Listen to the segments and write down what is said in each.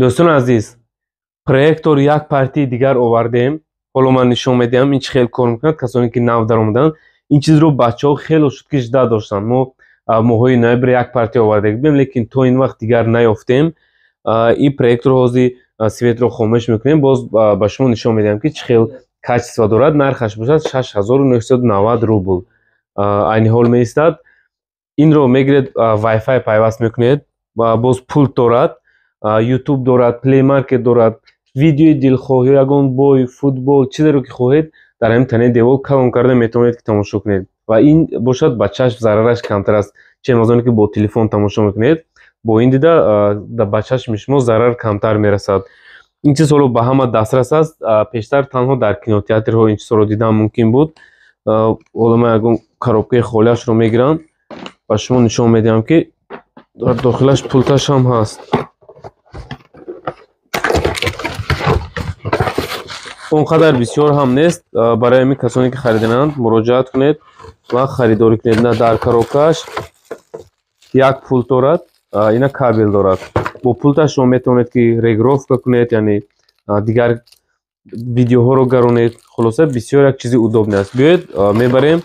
Дӯстони азиз, проектор як партияи дигар овардем. Ҳоло ман нишон медиҳам, ин чӣ хел кор мекунад. Касоне ки нав даромаданд, ин чизро бачаҳо хело шуд ки жда доштанд. Мо моҳҳои ноябр як партия оварда будем, лекин то ин вақт дигар наёфтем. Ин проектор ҳозир светро хомӯш мекунем, боз ба шумо нишон медиҳам, ки чӣ хел качество дорад. Нархаш бошад 6990 рубл. Айни ҳол меистад. Инро мегиред, Wi-Fi пайваст мекунед ва боз пулт дорад, YouTube дорад, Play Market дорад, видеои дилхоҳ ё ягон бой, футбол, чизеро ки хоҳед, дар ҳамин танаи девол калон карда метавонед ки тамошо кунед. Ва ин бошад, ба чашм зарараш камтар аст, чем аз оне ки бо телефон тамошо мекунед. Бо ин дида ба чашми шумо зарар камтар мерасад. Ин чиз ҳоло ба ҳама дастрас аст. Пештар танҳо дар кинотеатрҳо ин чизҳоро дидан мумкин буд. Ҳоло ман ягон коробкаи холиашро мегирам, ба шумо нишон медиҳам, ки дар дохилаш пулташ ҳам ҳаст. Он қадар бисёр ҳам нест. Барои ҳамин касоне ки харидананд, муроҷиат кунед ва харидорӣ кунед. На, дар коробкааш як пулт дорад, ина кабел дорад. Бо пулташ шумо метавонед ки регировка кунед, яъне дигар видеоҳоро гаронед. Хулоса, бисёр як чизи удобный аст. Биёед, мебарем,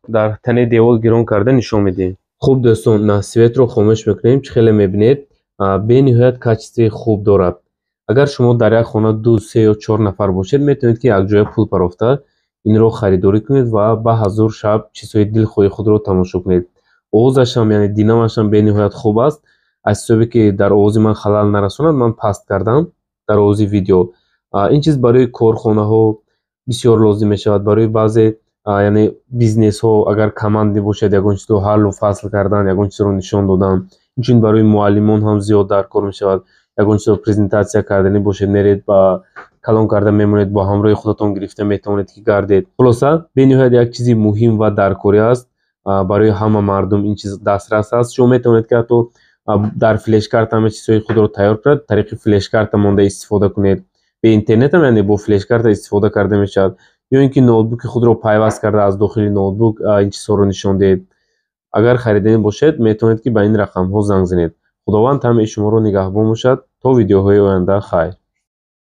дар танаи девол гирон карда нишон медиҳем. Хуб, дӯстон, на, светро хомӯш мекунем. Чӣ хеле мебинед, бениҳоят качествои хуб дорад. Агар шумо дар як хона ду, се ё чор нафар бошед, метавонед ки якҷоя пул парофта инро харидорӣ кунед ва ба ҳазур шаб чизҳои дилхоҳи худро тамошо кунед. Овозашам, яъне динамашам, бениҳоят хуб аст. Аз ҳисобе ки дар овози ман халал нарасонад, ман паст кардам дар овози видео. Ин чиз барои корхонаҳо бисёр лозим мешавад, барои баъзе, яъне бизнесҳо, агар командный бошад, ягон чизро ҳаллу фасл кардан, ягон чизро нишон додан. Инчунин барои муаллимон ҳам зиёд дар кор мешавад. Ягон чизро презентатсия карданӣ бошед, меред, ба калон карда мемонед, бо ҳамроҳи худатон гирифта метавонед ки гардед. Хулоса, бениҳоят як чизи муҳим ва даркорӣ аст. Барои ҳама мардум ин чиз дастрас аст. Шумо метавонед ки ҳатто дар флешкарта ҳама чизҳои худро тайёр кунед, тариқи флешкарта монда истифода кунед. Бе интернетам, яъне бо флешкарта истифода карда мешавад, ё ин ки ноутбуки худро пайваст карда, аз дохили ноутбук ин чизҳоро нишон диҳед. Агар хариданӣ бошед, метавонед ки ба ин рақамҳо занг занед. Худованд ҳамаи шуморо нигаҳбон бошад. То видеоҳои оянда, хайр.